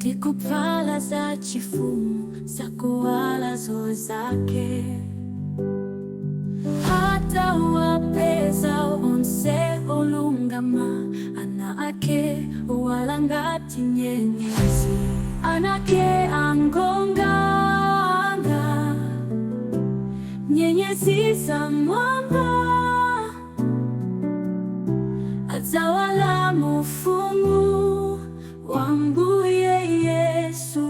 Ndikuvala za chifumu zakuwala zake. Atawapeza onse olungama, ana ake owala ngati nyenyezi. Ana ake angonga anga nyenyezi za mwamba, adzawala mu ufumu wa Mbuye Yesu.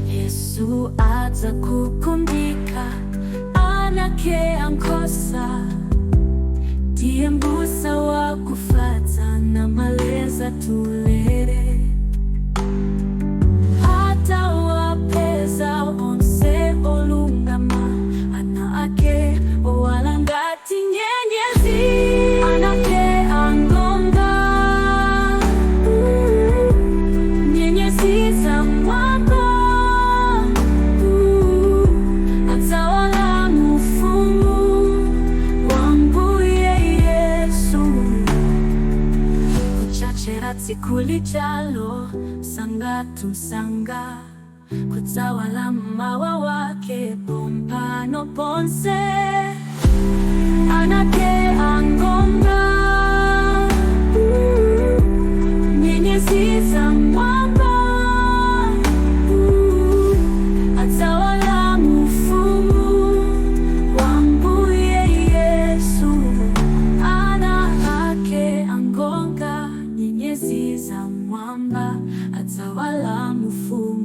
Yesu adza kukundika ana ake ankhosa, ndiye mbusa wakufatsa namaleza tulere. Atawapeza onse olungama, ana ake owala ngati nyenyezi. Ana ake angonga nyenyezi za mwamba, adzawala mu ufumu wa Mbuye Yesu. Kudzachera tsiku lijalo msanga msanga, kudzawala mmawa wake pompano ponse. Ana ake angonga nyenyezi za mwamba, adzawala mu ufumu wa Mbuye Yesu. Ana ake angonga nyenyezi za mwamba, adzawala mu ufumu.